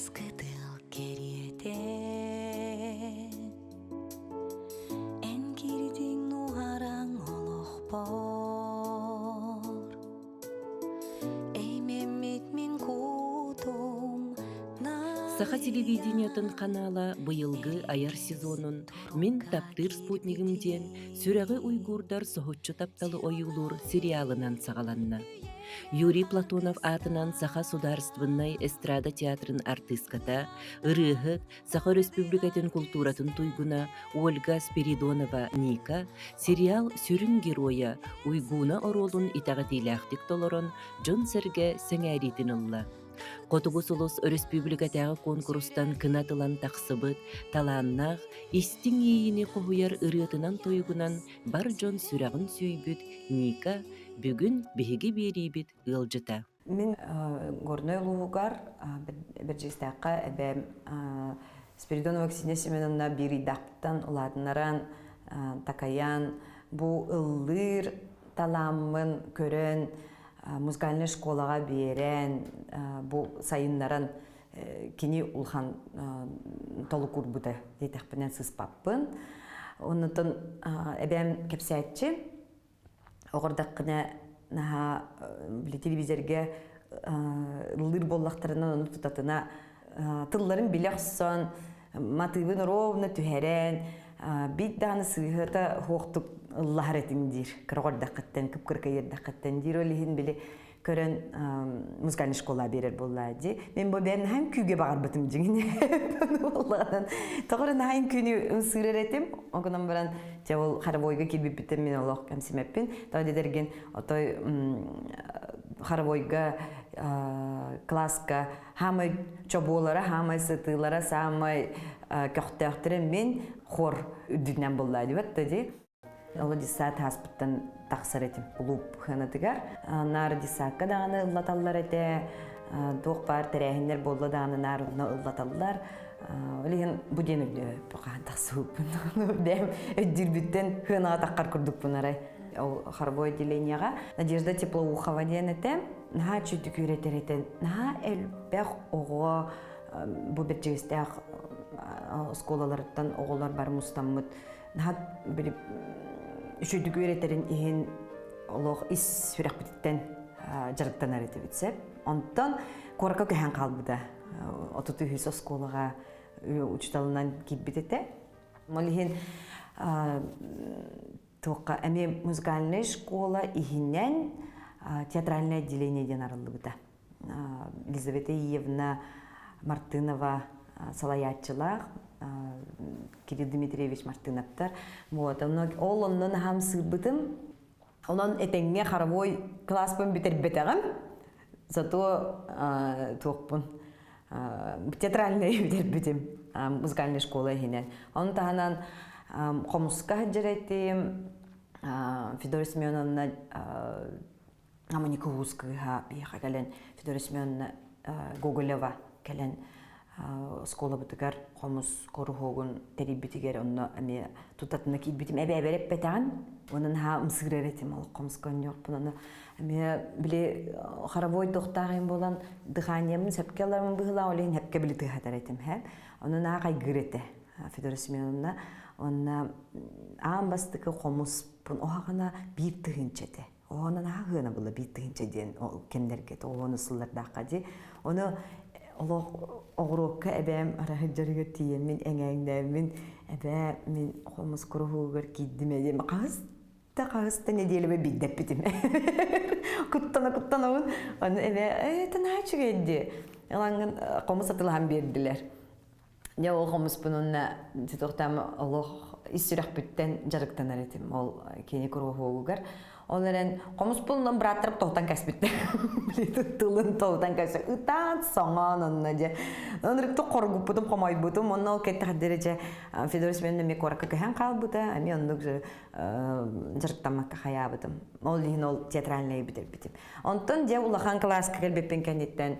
Сааскы тыал кэриэтэ Эн киирдиҥ нуһараҥ олохпор Эймэммит мин кутум Саха телевидениетын ханаала быйылгы айар сезонун «Мин таптыыр спутнигым» диэн сүрэҕи уйгуурдар соһуччу тапталы ойуулуур сериалынан саҕаланна. Юрий Платонов аатынан Саха судаарыстыбаннай эстрада театрын артыыската, ырыаһыт, Саха Өрөспүүбүлүкэтин култууратын туйгуна Ольга Спиридонова Ника сериал сүрүн геройа Уйгууна оруолун итэҕэтиилээхтик толорон дьон-сэргэ сэҥээриитин ылла. Хотугу сулус өрөспүүбүлүкэтээҕи куонкурустан кынат ылан тахсыбыт талааннаах, истиҥ иэйиини хоһуйар ырыатынан-тойугунан бар дьон сүрэҕин сүүйбүт Ника бүгүн биһиги биэриибит ыалдьыта. Мин Горнай улууһугар Бэрдьигэстээххэ эбээм Спиридонова Ксения Семеновна биир ыйдаахпыттан улаатыннаран, такайан, бу ыллыыр талааммын көрөн, музыкальнай школаҕа биэрэн, бу сайыннаран кини улахан толук уурбута диэтэхпинэн сыспаппын. Оннуттан эбээм кэпсээччи оҕордаххына наһаа били телевизорга ыллыыр буоллахтарына ону тутатына тылларын билэ охсон матыыбын ровно түһэрэн биир даҕаны сыыһата суохтук ыллаһар этиҥ диир кыра кып-кыракый эрдэххиттэн диир ол иһин били көрөн музыкальный школа биэрэр буолла дии мен бу бэйэм наһаа үҥкүүгэ баҕарбытым дьиҥинэ буоллаҕынан тоҕо эрэ наһаа үҥкүүнү ымсыырар этим ол гынан баран дьэ ол хоровойга киирбиппиттэн мин олох кэмсимэппин тоҕо дэтэргин отой хоровойга класска хаамай чобуолара хаамай сытыылара саамай көхтөөхтөрө мин хор үрдүнэн буолла дибэт да дии Ол десант ааспыттан тахсар этим кулууп ханатыгар. Наар десантка даҕаны ыллаталлар этэ, туох баар тэрээһиннэр буолла даҕаны наар онно ыллаталлар. Ол иһин бу диэн хаһан тахсыбыппын. Бэйэм өйдүүрбүттэн хыанаҕа таххар курдукпун арай. Ол хоровой отделениеҕа Надежда Теплоухова диэн этэ. Наһаа үчүгдүк үөрэтэр этэ. Наһаа элбэх оҕо бу Бэрдьигэстээх оскуолаларыттан оҕолор бары мустаммыт наһаа били үчүгдүк үөрэтэрин иһин олох ис сүрэхпититтэн дьарыктанар этибит сөп. Онтон куоракка көһөн хаалбыта. 33 оскуолаҕа учууталынан киирбит этэ. Ол иһин туохха эмиэ музыкальная школа иһинэн театральное отделение диэн арыллыбыта. Елизавета Иевна Мартынова салайааччылаах Кирилл Дмитриевич Мартыновтар. Вот, ол онно наһаам сыырбытым. Онон этэҥҥэ хоровой класспын бүтэрбэтэҕим. Зато туохпун театральный бүтэрбитим музыкальная школа иһинэн. Ону таһынан хомуска сылдьар этим. Федора Семеновна Аманику уус кыыһа биһиэхэ кэлэн Федора Семеновна Гоголева кэлэн оскуолабытыгар хомус куруһуогун тэрийбитигэр онно эмиэ тутатына киирбитим эбээбэр эппэтэҕим уонна наһаа ымсыырар этим ол хомуска оонньуохпун ону эмиэ били хоровой духтаах им буолан дыханиямын сөпкө ыларым быһыылаах ол иһин сөпкө били тыаһатар этим һэ ону наһаа хайгыыр этэ Федора Семеновна уонна аан бастакы хомуспун оһаҕына биир тыһыынча этэ Оонан аһыана була биир тыһыынча диэн кэмнэргэ тоҕуону сыллардаахха дии. Ону олох оҕуруокка эбээм араһыдьарыгар тиийэммин эҥээҥнээммин эбээ мин хомус куруһуугар киирдим ээ диэн хаһыс да хаһыс да нэдиэлэбэ биирдэппитим. Куттана куттанабын. Ону эбээ ээ наһаа үчүгэй дии. Ылаҥҥын хомус атылаһан биэрдилэр. Дьэ ол хомуспун уонна тутуохтаам олох ис сүрэхпиттэн дьарыктанар этим ол кини куруһуогугар. Ол эрэн хомуспун онон бырааттарым тоһутан кэспиттэр. Тылын тоһутан кэспит. Ытаан соҥоон онно дьэ. Ынырыктык хоргуппутум, хомойбутум. Онно ол кэттэхтэрэ дьэ Федор Семеновна эмиэ куоракка көһөн хаалбыта. Эмиэ оннук дьарыктаммакка хайаабытым. Ол иһин ол театральнайы бүтэрбитим. Онтон дьэ улахан кылааска кэлбиппин кэнниттэн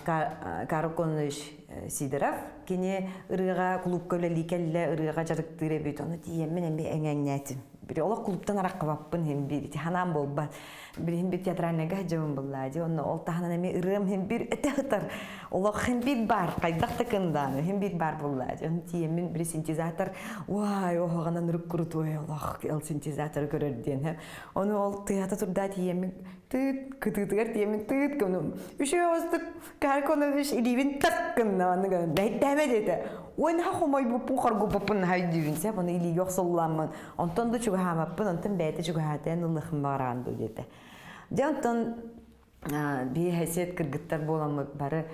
Карл Конович Сидоров кини ырыаҕа кулуупка үлэлии кэллэ, ырыаҕа дьарыктыыр эбит. Ону тиийэммин эмиэ эҥээҥнээтим. Били олох клубтан араххыбаппын иһин биир ити ханаан буолбат. Билиһин бир театральныйга сылдьабын буллаа дии. Онно ол таһынан эмиэ ырыам иһин биир этэ сытар. Олох иһин биир баар. Хайдах да кындааны иһин биир баар буллаа дии. Ону тиийэммин били синтезатор уай оһоҕунан ырык курутуой олох ол синтезаторы көрөр диэн. Ону ол тыата турдаа тиийэммин тыыт кытыытыгар тиийэммин тыыт гынным. Үчүгэй оҕустук Карконович илиибин так гынна аны бэйтээмэ диэтэ. Уонна хомойбуппун, хоргуппуппун наһаа өйдүүбүн сөп, ону илиигэ охсулламмын, онтон да чугаһаабаппын, онтон бэйэтэ чугаһаатыан ылыахым баҕараан дуу диэтэ. Дьэ онтон биир хэсиэт кыргыттар буоламмыт бары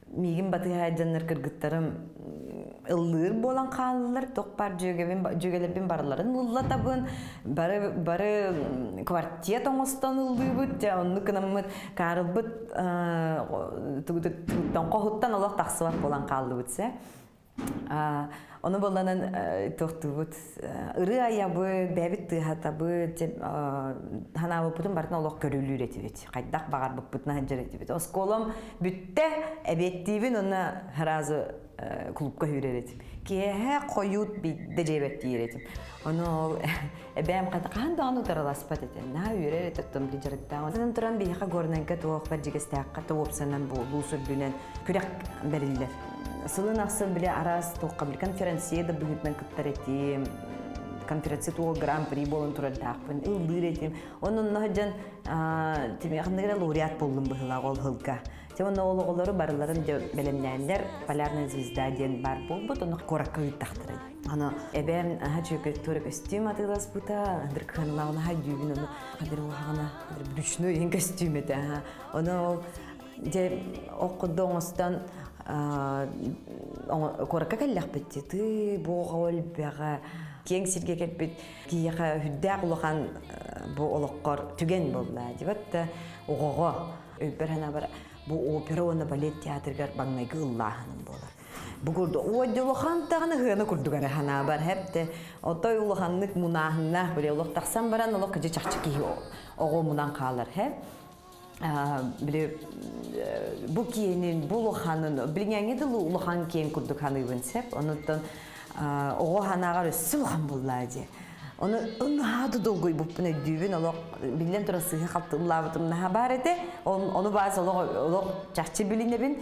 миигин батыһа дьоннор кыргыттарым ыллыыр буолан хааллылар туох баар дьүөгэбин дьүөгэлэрбин барыларын ыллатабын бары бары квартет оҥостон ыллыыбыт дьэ оннук гынаммыт Карылбыт тугуттан хоһуттан олох тахсыбат буолан хааллыбыт сэ Ону болланан туохтуубут ырыа айабыт, бэйэбит тыаһатабыт, ханаабыппытын барытын олох көрүлүүр этибит. Хайдах баҕарбыппытынан сылдьар этибит. Оскуолам бүттэ, эбиэттиибин уонна сразу клубка сүүрэр этим. Киэһэ хойут биирдэ дьиэбэр тиийэр этим. Ону ол эбээм хаһан даҕаны утарыласпат этэ. Наһаа үөрэр этэ оттон били дьарыктаах. Онон туран биһиэхэ Горнайга туох Бэрдьигэстээххэ туопсанан бу улуус үрдүнэн күрэх бэриллэр. Сылын ахсын били араас туохха били конференция да быһыытынан кыттар этим. Конференция туох гран-при буолан турардаахпын, ыллыыр этим. Онон дьон тимиэхиннигэр лауреат буоллум быһыылаах ол сылга. Дьэ уонна ол оҕолору барыларын дьэ бэлэмнээннэр Полярная звезда диэн баар буолбут, ону куоракка ыыттахтара. Аны эбээм аһа чүөкэ туора көстүүм атыыласпыта, андыр кыһанылаҕына дүүбүн ону хадыр уһаҕына брючной иһин көстүүм этэ. Ону ол дьэ ол курдук оҥостон куоракка кэллэхпит тыы буоҕа өлбэҕэ киэҥ сиргэ кэлбит киһиэхэ үрдээх улахан бу олоххор түгэн буолла дибат да оҕоҕо өйбөр санаабар бу опера уонна балет театрыгар маҥнайгы ыллааһыным буолар. Бу курдук уодьа улахан даҕаны ыһыаны курдук эрэ санаабар хэпте отой улаханнык мунааһыннаах били олох тахсан баран олох кыдьы чахчы киһи оҕо мунан хаалар хэ били бу киэнин бу улаханын билиҥҥи дылы улахан киэн курдук саныыбын сеп онуттан оҕо санааҕар өссө улахан буоллаа дии Ону наһаа да долгуйбуппун өйдүүбүн, олох биллэн турар сыыһа халтыллаабытым наһаа баар этэ. Ону баас олох олох чахчы билинэбин.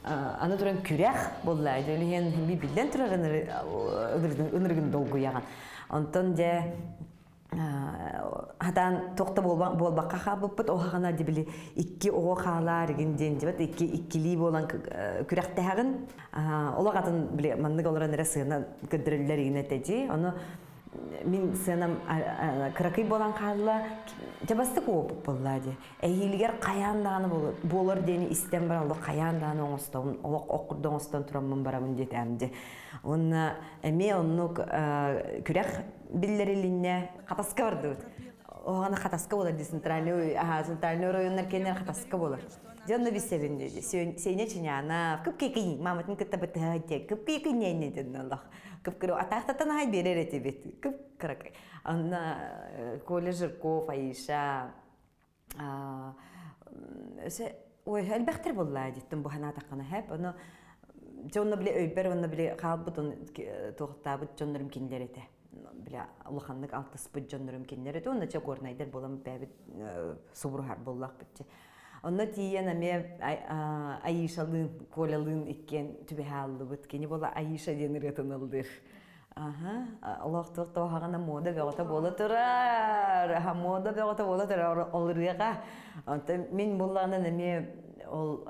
Аны туран күрэх буолла. Ол иһин биллэн турар ынырыгын долгуйаҕын. Онтон дьэ хатаан туох да буолбакка хаалбыппыт ол хаҕана били икки оҕо хаалаар игин диэн дибат икки иккилии буолан күрэхтэһэҕин олох атын били маннык олорон эрэ сыана көрдөрөллөр игин этэ дии ону мин сыанам кыракый буолан хаалла дьабастык уопут буолла дии эһиилигэр хайаан даҕаны буолар диэни истэн баран олох хайаан даҕаны оҥостобун олох ох курдук оҥостон тураммын барабын диэтэм дии уонна эмиэ оннук күрэх биллэрилиннэ Хатаска бардыбыт оҕаны Хатаска буолар дии центральный центральный оройуоннар кэннэр Хатаска буолар дьэ онно билсэбин дии Сеня Чинянов кып-кикий мааматын кытта бытыһа дии кып-кикий ньэннэ диэн олох кып-кыры атаахтатан аһай биэрэр этибит кып-кыракый онно Коля Жирков Аиша өсө ой элбэхтэр буоллаа диттим бу санаатаххына хэп ону дьэ онно били өйбөр онно били хаалбыт туохтаабыт дьоннорум кинилэр этэ били улаханнык алтыспыт дьоннорум кинилэр этэ онно чэ горнайдар буолан бэйэбит субуруһар буоллахпыт чэ онно тиийэн эмиэ Аишалыын Колялыын иккиэн түбэһэ ааллыбыт кини буола Аиша диэн ырыатын ыллыыр Аха, олох туох да мода бөҕөтө буола турар. Аха, мода бөҕөтө буола турар ол ырыаҕа. Онтон мин буллаҕынан эмиэ ол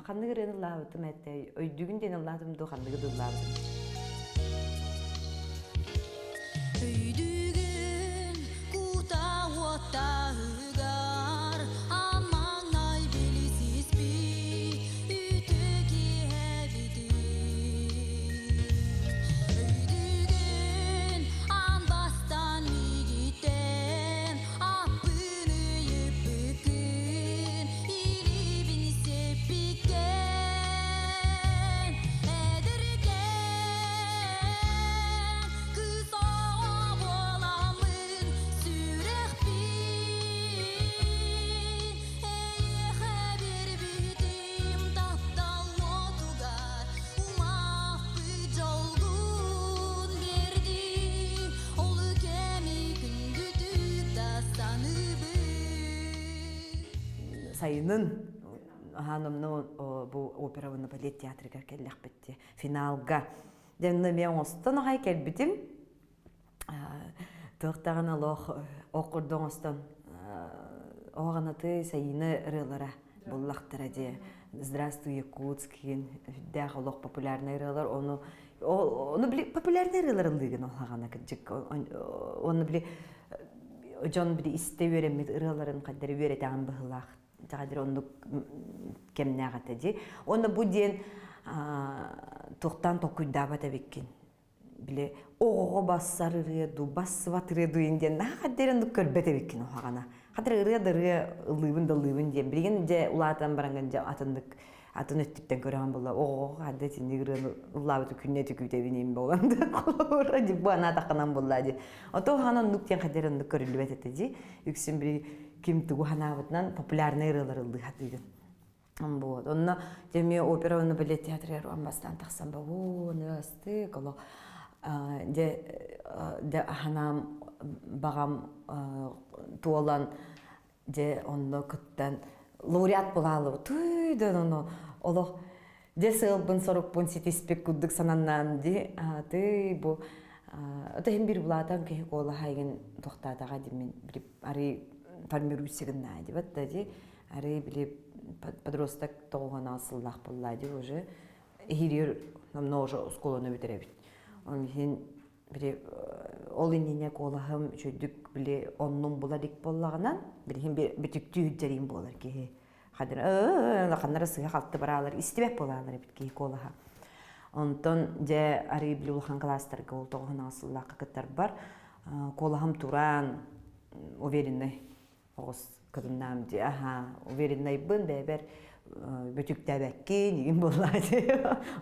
ханнык ырыаны ыллаабытым этэ, өйдүүгүн диэн ыллаатым дуу, ханныгы да ыллаабытым. Өйдүүгүн кута уоттаһыгар аммаҥнай билисиспит үтүө киэһэбитин. Өйдүүгүн аан бастаан миигиттэн аппын ыйыппыккын илиибин сиппиккин эдэркээн. Сайынын аһаан онно бу опера уонна балет театрыгар кэллэхпит дии финалга. Дьэ онно эмиэ оҥостон аҕай кэлбитим. Туох даҕаны олох ох курдук оҥостон оҕанаты Сайыына ырыалара буллахтара дии. Здравствуй, Якутск диэн үрдээх олох популярнай ырыалар ону ону били популярнай ырыалар ыллыыгын ол хаҕана кырдьык уонна били дьон били истэ үөрэммит ырыаларын хайдары үөрэтэҕин быһыылаах дьаҕадыр оннук кэмнээх этэ дии уонна бу диэн туохтаан толкуйдаабат эбиккин били оҕоҕо бассар ырыа дуу бассыбат ырыа дуу диэн наһаа хаддер оннук көрбөт эбиккин уһаҕана хатыр ырыа да ырыа ыллыыбын да ыллыыбын диэн билигин дьэ улаатан бараҥҥын дьэ атыннык атын өттүттэн көрөҕүн буолла оҕоҕо хадда итинник ырыаны ыллаабыты күннэ түкүүтэбин им буолан да холобура ди бу анаатаххынан буолла ди ото уһаҕана оннук диэн хаддер оннук көрүллүбэт этэ ди үксүн били ким тугу санаабытынан популярнай ырыалары ыллыы сатыыгын Вот. Онно дьэ опера уонна балет театрыгар уон бастаан тахсан бабуу астык олох дьэ дьэ аһанаам баҕам туолан дьэ онно кыттан лауреат буолаалыбыт туй да ону олох дьэ сыалбын сорукпун ситиспит курдук сананнаам ди тый бу это иһин бир улаатан киһи куолаһа игин тохтаатаҕа димин арый формируйся гыннаа дибат да ди Арыы били подросток тоҕуһунаҕа сыллаах буолла дии уже иһириир номно уже оскуоланы бүтэрэбит. Ол иһин били ол иннинэ куолаһым үчүгдүк били оннун була илик буоллаҕынан билигин бүтүктүү үрдэрим буолар киһи. Ханнара ханнара сыһа халты бараалар истибэт буолаалар эбит киһи куолаһа. Онтон дьэ арыы били улахан кылаастарга ол тоҕуһунаҕа сыллаахха кыттарбар куолаһым тураан уверенный оҕус кытыннаам дии аһаа увереннайбын бэйэбэр бөтүктээбэккин игин буоллаа дии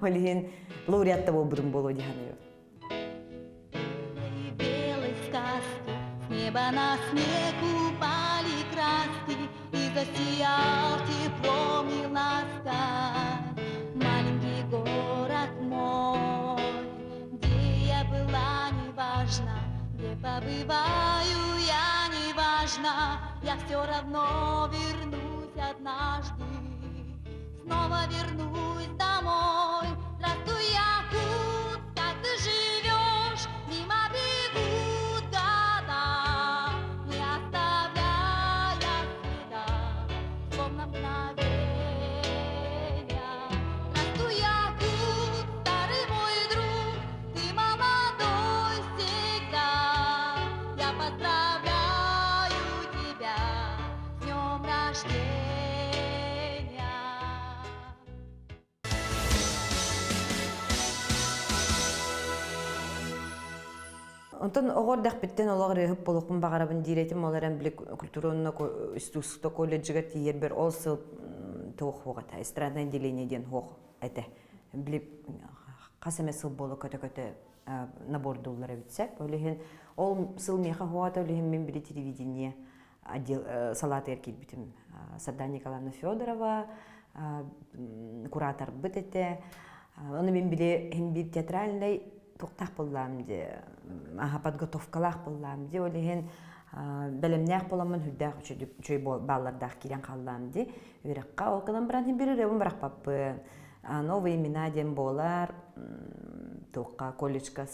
ол иһин лауреат да буолбутум буолуо дии саныыбын Белой сказки с неба на снег упали краски и засиял теплом и лаской маленький город мой, где я была, неважно, где побываю я, неважно, я все равно вернусь однажды, снова вернусь домой. Здравствуй, Якут, как ты живешь, мимо бегут года, не оставляя следа, словно мгновенья. Здравствуй, Якут, старый мой друг, ты молодой всегда. Я поздравляю тебя с днем рождения. Онтон оҕо эрдэхпиттэн олох ырыаһыт буолуохпун баҕарабын диир этим, ол эрэн били культура уонна искусство колледжыгар тиийэрбэр ол сыл туох суох этэ, эстрадное отделение диэн суох этэ. Били хас эмэ сыл буола көтө-көтө набордууллар эбит сөп. Ол иһин ол сыл миэхэ суоҕа ол иһин мин били телевидение отдел салаатыгар киирбитим. Сардана Николаевна Федорова кураторбыт этэ. Ону мин били иһин биир театральнай туохтаах буоллаам дии, аха подготовкалаах буоллаам дии, ол иһин бэлэмнээх буоламмын үрдээх үчүгэй бааллардаах киирэн хааллаам дии үөрэххэ. Ол гынан баран иһин биир ырыабын бырахпаппын. Новые имена диэн буолар, туохха колледжка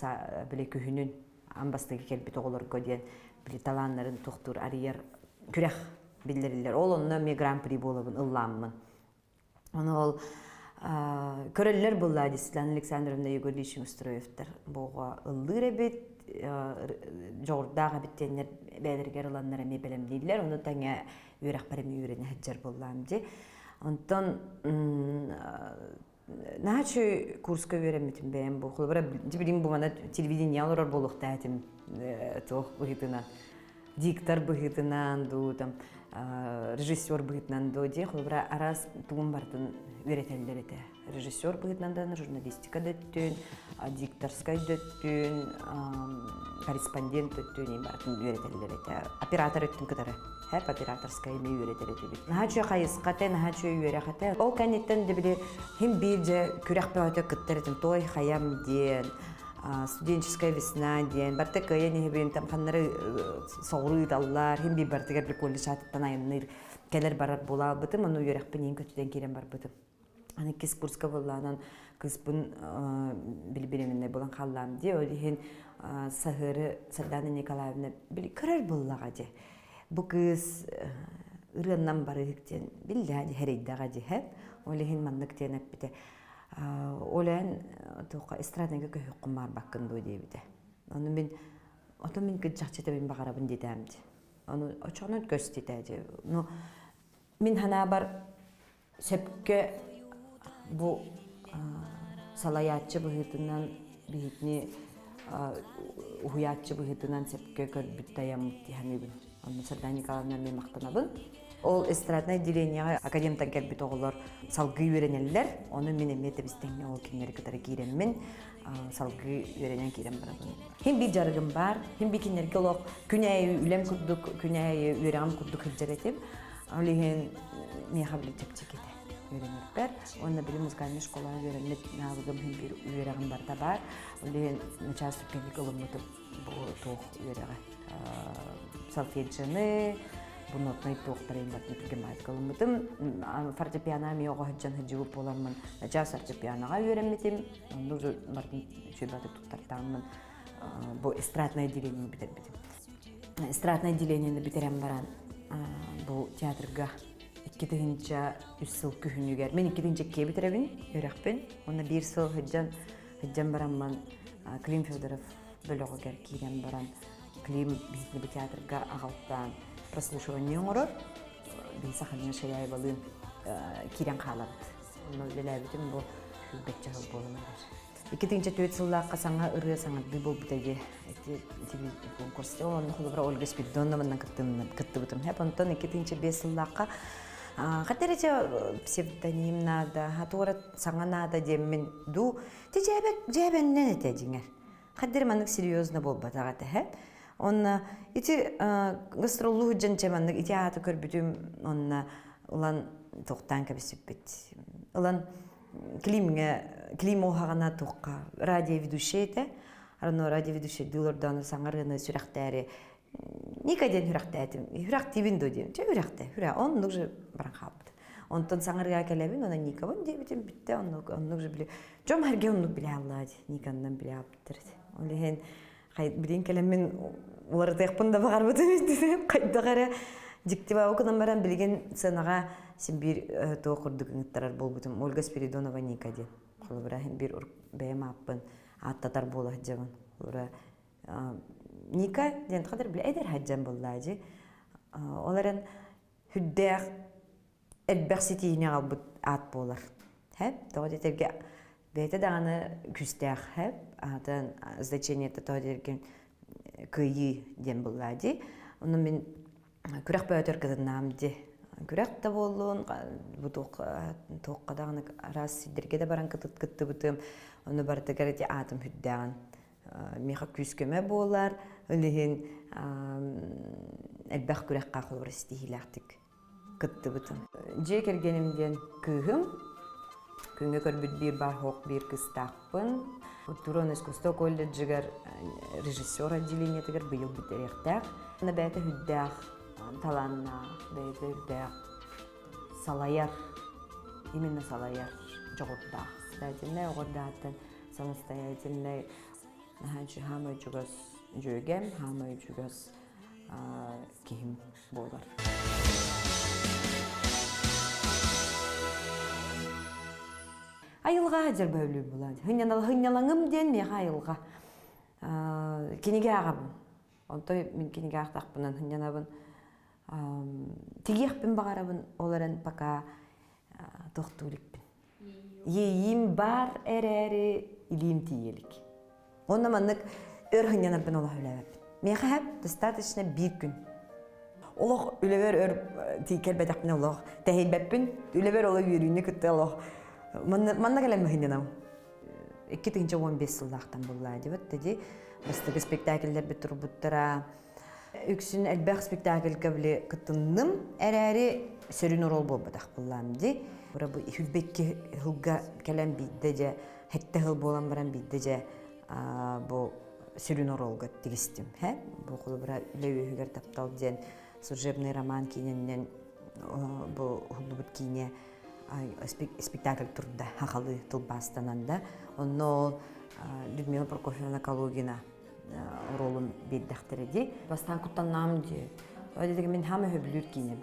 били күһүнүн аан бастакы кэлбит оҕолорго диэн били талааннарын туохтуур арыйар күрэх биллэриллэр. Ол онно эмиэ гран-при буолабын ыллааммын. Ону ол көрөллөр буолла дии Светлана Александровна Егор Ильич Устроевтар буоҕа ыллыыр эбит, дьоҕурдаах эбит диэннэр бэйэлэригэр ыланнар эмиэ бэлэмнииллэр. Ону тэҥэ үөрэхпэр эмиэ үөрэнэ сылдьар буоллаам дии. Онтон наһаа үчүгэй курска үөрэммитим бэйэм бу. Холобура, билигин бу манна телевидение олорор буолуохтаах этим туох быһыытынан диктор быһыытынан дуу, там, режиссер быһыытынан дуу дии, холобура, араас тугун барытын үөрэтэллэр этэ. Режиссер быһыытынан да, журналистика да өттүн, дикторскай да өттүн, корреспондент өттүн барытын үөрэтэллэр этэ. Оператор өттүн кытары. Хэп операторскай эмиэ үөрэтэр этибит. Наһаа үчүгэй хайысха этэ, наһаа үчүгэй үөрэх этэ. Ол кэнниттэн да били хим биир дьэ күрэх бөҕөтө кыттар этим. Той хайам диэн. Студенческая весна диэн барыта кыайан иһэбин там ханнары соҕуруу ыыталлар хин биир барытыгар били колледж аатыттан айанныыр кэлэр барар буолаабытым ону үөрэхпин иин көтүтэн киирэн барбытым. Аны иккис курска буоллаанан кыыспын били беременнай буолан хааллаам дии. Ол иһин саһыары Сардана Николаевна били көрөр буоллаҕа дии. Бу кыыс ырыаннан барыһык диэн биллээ дии хэрэйдэҕэ дии һэп. Ол иһин маннык диэн эппитэ. Ол эн туохха эстрадныйга көһүөххүн баарбаккын дуо диэбитэ. Ону мин ото мин кырдьахчыта мин баҕарабын диэтээм дии. Ону очоҕунан көс диэтэ дии. Ну мин ханаабар сөпкө бу салайааччы быһыытынан биһитини уһуйааччы быһыытынан сөпкө көрбүт тайаммыт дии саныыбын. Онно Сардана Николаевна мен махтанабын. Ол эстраднай отделениеҕа академтан кэлбит оҕолор салгыы үөрэнэллэр. Ону мин эмиэ тэбистэҥҥэ ол кинилэри кытары киирэммин салгыы үөрэнэн киирэн барабын. Хин биир дьарыгым баар. Хин биир кинилэргэ олох күн аайы үлэм курдук, күн аайы үөрэҕим курдук сылдьар этим. Ол иһин миэхэ били чэпчэки этэ үөрэнэрбэр. Уонна били музыкальнай школаҕа үөрэммит наалыгым иһин биир үөрэҕим барыта баар. Ол иһин начаас түргэнник ылыммытым бу туох үөрэҕи. Солфеджины, бу нотнай туохтарын барытын түргэн баайдык ылыммытым. Фортепиано эмиэ оҕо сылдьан сылдьыбыт буоламмын начаас фортепианоҕа үөрэммитим. Онно уже барытын үчүгэй баҕайытык туттартааммын бу эстрадное отделениени бүтэрбитим. Эстрадное отделениени бүтэрэн баран бу театрга 2003 сыл күһүнүгэр мен 2002 бүтэрэбин үөрэхпин уонна биир сыл сылдьан сылдьан бараммын Клим Федоров бөлөҕүгэр киирэн баран Клим биһиги театрга аҕалтаан прослушивание оҥорор биһи Сахалина Ширяевалыын киирэн хаалабыт онно үлэлээбитим бу сүүрбэччэ сыл буолан эрэр 2004 сыллаахха саҥа ырыа саҥардыы буолбута дии ити конкурс онно холобура Ольга Спиридоновнан кыттыбытым хэп онтон 2005 сыллаахха хата псевдоним наада хатуора саҥа наада диэммин дуу ти дьээбэ дьээбэннэн этэ дьиҥэр хаддер маннык серьезно буолбатах этэ хэп онно ити гастроллуу дьон чэ маннык ити ааты көрбүтүм онно ылан тохтаан кэбисиппит ылан Климҥэ Клим уоһаҕына туохха радиоведущай этэ. Арно радиоведущай дыылордоону саҥарыаны сүрэхтээри Ника диэн сүрэхтээтим. Сүрэхтиибин дуо диэн. Чэ үрэхтэ. Үрэ. Оннук же баран хаалбыт. Онтон саҥарыга кэлэбин, онон Никабын диэбитим бүттэ. Оннук, оннук же били. Дьом хэргэ оннук билэ аллаа ди. Никаннан билэ албыттар Ол иһин билин кэлэммин уларытыахпын да баҕарбытым итинэн хайдах эрэ дьикти баа гынан баран билигин сценаҕа син биир туох курдук ыҥыттарар буолбутум Ольга Спиридонова Ника диэн холобура биир бэйэм ааппын ааттатар буола сылдьабын холобура Ника диэн хадыр билэ эдэр сылдьан буоллаа дьи ол эрэн сүрдээх элбэх ситиини аҕалбыт аат буолар. Хэп, тоҕо диэтэргэ бэйэтэ даҕаны күүстээх хэп, аатын значениета тоҕо диэргин кыайыы диэн буллаа дии. Ону мин күрэх бөөтөр кытыннаам дии. Күрэх да буоллун, бу туохха даҕаны араас сирдэргэ да баран кыттыбытым, ону барытыгар ити аатым сүрдээҕин миэхэ күүс-көмө буолар. Ол иһин элбэх күрэххэ холобура ситиһиилээхтик кыттыбытым. Дьиэ кэргэним диэн кыыһым, күҥҥэ көрбүт биир баар биир кыыстаахпын. Культура искусство колледжыгар режиссер отделениетыгар быйыл бүтэриэхтээх. Бэйэтэ үрдээх талааннаах, бэйэтэ үрдээх салайар, именно салайар дьоҕурдаах. Самостоятельнай оҕордааттан самостоятельнай хаамай чугас дьүөгэм, хаамай чугас киһим буолар. Айылҕа дьарбөөлүү булан. Хынньалаҥым диэн миэхэ айылҕа. Кинигэ ааҕабын. Онто мин кинигэ аахтахпынан хынньанабын. Тигиэхпин баҕарабын, ол эрэн пока тохтуу иликпин. Иэйиим баар эрээри илиим тиийэ илик. Онно маннык өр сынньанарбын олох үлээбэппин. Миэхэ хэп достаточно биир күн. Олох үлэбэр өр тиийкэрбэтэхпинэ олох тэһийбэппин. Үлэбэр олох үөрүүнү кытта олох манна манна кэлэн сынньанам. 2015 сыллаахтан буллаа дибит диди бастакы спектакльлэрбит турбуттара. Үксүн элбэх спектакльга били кытынным эрээри сүрүн оруол буолбатах буллаам ди. Бу хүлбекки сылга кэлэн биирдэ дьэ, хэтте сыл буолан баран биирдэ дьэ. бу сүрүн оруолга тигистим. Бу холобура үлэ үөһүгэр таптал диэн служебный роман киинэннэн бу уһуллубут киинэ спектакль турда хахалы тылбаастанан да. Онно ол Людмила Прокофьевна Калугина оруолун биэрдэхтэрэ дии. Бастаан куттаннаам дии. Ол мин хаама өһөбүлүүр киинэм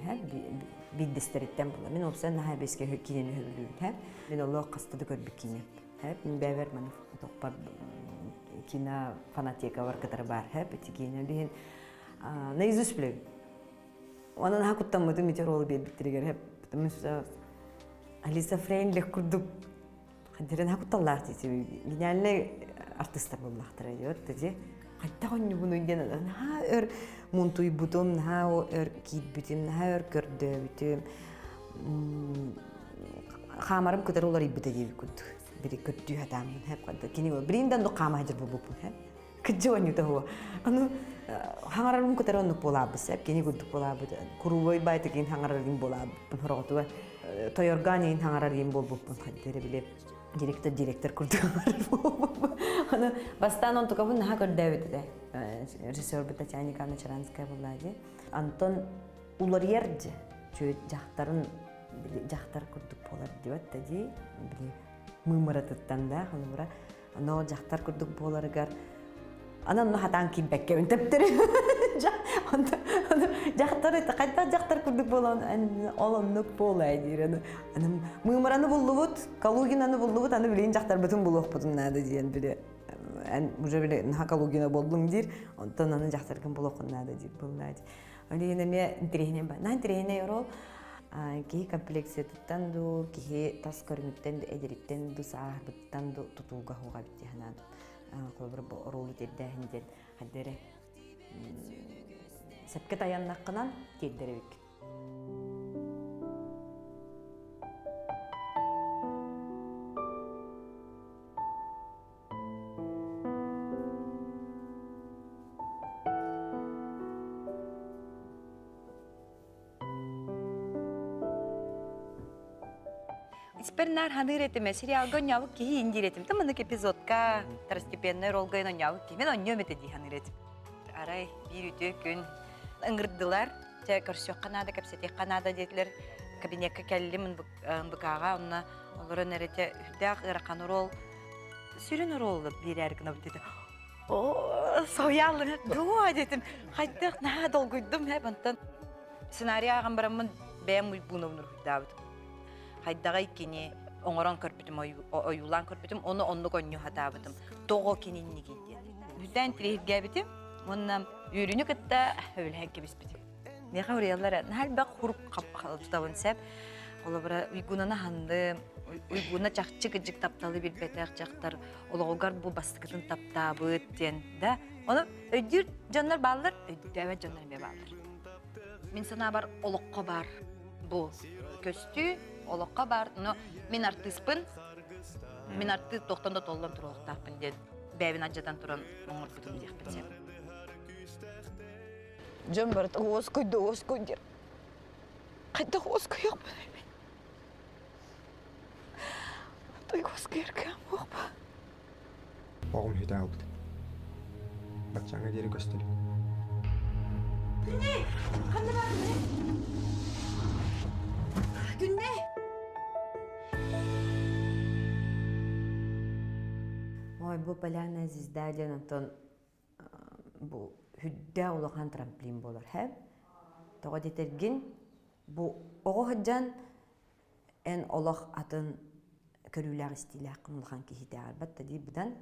биирдэстэриттэн була. Мин уопсайынан наһаа бэскэ киинэни өһөбүлүүбүн һэ. Мин олох хаста да көрбүт киинэм. Һэ мин бэйэбэр маны тохпар кино фанатекалар кытары баар һэ ити киинэ биһин наизусть билэбин. Онон наһаа куттаммытым ити оруолу биэрбиттэригэр һэ потому что Алиса Фрейнлих курдук Хаддерен кутталлаах дии гениальный артистар буоллахтара диэт дии хайдах онньубунуй диэн наһаа өр мунтуйбутум наһаа өр киирбитим наһаа өр көрдөөбүтүм хаамарым кытары уларыйбыта диэбит курдук бири көрдүү сатааммын хэп кини билин да оннук хаама сылдьар буолбуппун хэп кыдьы онньута хуо аны хаҥарарым кытары оннук буолаабыт сэп кини курдук буолаабыт курубой байтыкин хаҥарарым буолаабыппын хороҕотугар тойоргаан иин хаҥарар иин буолбуппун хаддere били директор директор курдук аны бастаан онтукабын наһаа көрдөөбүт этэ режиссербут Татьяна Николаевна Чаранская буолла дии Антон уларыйар дьэ дьахтарын били дьахтар курдук буолар диэбэт да дии били мыымыратыттан да холобура Но дьахтар курдук буоларыгар анан онно хатаан киирбэккэбин тэптэрин. Дьахтар хайдах дьахтар курдук буолан ол оннук буолай диир. Аны мыымыраны буллубут, Калугинаны буллубут, аны билигин дьахтарбытын булуохпутун наада диэн били эн уже били наха Калугина боллуҥ диир, онтон аны дьахтаргын булуоххун наада диир буллаа. Билигин эмиэ интэриэһинэй ба. Наһаа интэриэһинэй орол киһи комплекциятыттан дуу, киһи тас көрүҥүттэн ду, эдериттэн ду, сааһырбыттан ду тутулга хуга бит дии Холобур бу оруолу тиэрдээһин диэн хайда эрэ сөпкө тайаннаххынан тиэрдэр эбиккин. Испэр наар ханыыр этим, сериалга онньообут киһи индиир этим. Тым маннык эпизодка второстепенный ролга онньообут киһи. Мен онньуом этэ дии ханыыр этим. Арай биир үтүө күн ыҥырдылар. Чэ, көрсүөххэ наада, кэпсэтиэххэ наада диэтилэр. Кабинекка кэллим НБК-ҕа, онно олорон эрэ чэ, үрдээх ыарахан рол сүрүн оруолу биэрээри гынабыт диэтэ. Оо, соһуйааллым, дуо диэтим. Хайдах наһаа долгуйдум, һэ, онтон сценарий ааҕан бараммын бэйэм уйбуунабын уруһуйдаабытым. Хайдаҕай кини оҥорон көрбүтүм, ойуулаан көрбүтүм, ону оннук онньуу сатаабытым. Тоҕо кининнигий диэн. Бүтээн тириһиргээбитим уонна үөрүүнү кытта өбүлэһэн кэбиспитим. Миэхэ уруйаллар наһаа элбэх хуруп тутабын сөп. Холобура, Уйгунаны аһынным, Уйгуна чахчы кыдьык тапталы билбэтэх дьахтар олоҕугар бу бастакытын таптаабыт диэн да. Ону өйдүүр дьоннор бааллар, өйдөөбөт дьоннор эмиэ бааллар. Мин санаабар олоххо баар бу көстүү, олоххо баар, но мин артыыспын, мин артыыс туохтан да толлон туруохтаахпын диэн бэйэбин алдьатан туран оҥорбутум диэхпин сөп. Дьон барыта уоскуйда, уоскуй диир. Хайдах уоскуйуохпунуй мин? Той уоскуйар кыам буохпа. Оҕом үһүтэ аалбыт. Баччааҥҥа диэри көстө илик. Күннэй! Ханна бардын? Күннэй! Ой, бу Полярная звезда диэн онтон бу үрдээх улахан трамплин буолар һэ тоҕо диэтэргин бу оҕо сылдьан эн олох атын көрүүлээх истиилээххин улахан киһитээҕэр батта дии быдан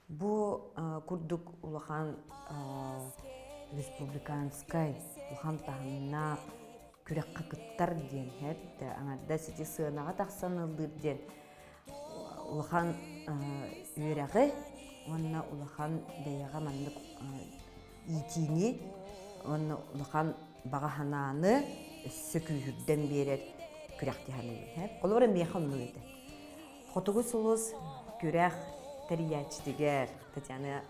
бу курдук улахан республиканскай улахан таһымнаах күрэххэ кыттар диэн һэп аҥардас ити сыанаҕа тахсан ыллыыр диэн улахан үөрэҕи уонна улахан бэйэҕэ маннык иитиини уонна улахан баҕа санааны өссө күүһүрдэн биэрэр күрэхтэһэ саныыбын. Холобура миэхэ оннук этэ. Хотугу сулус күрэх тэрийээччитигэр Татьяна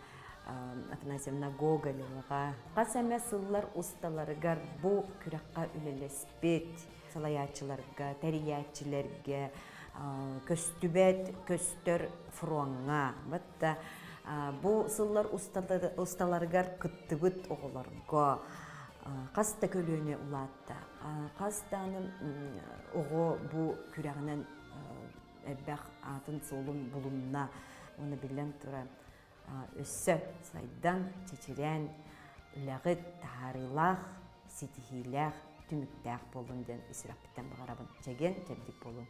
Афанасьевна Гоголеваҕа хас эмэ сыллар усталарыгар бу күрэххэ үлэлэспит салайааччыларга, тэрийээччилэргэ, Көстүбэт көстөр фроҥҥа батта бу сыллар усталарыгар кыттыбыт оҕолорго хас да көлүөнэ улаатта. Хас даҕаны оҕо бу күрэҕинэн элбэх аатын-суолун булунна. Уонна биллэн турар, өссө сайдан, чэчирээн, үлэҕит таһаарыылаах, ситиһиилээх, түмүктээх буоллун диэн ис сүрэхпиттэн баҕарабын. Чэгиэн, чэбдик буолуҥ.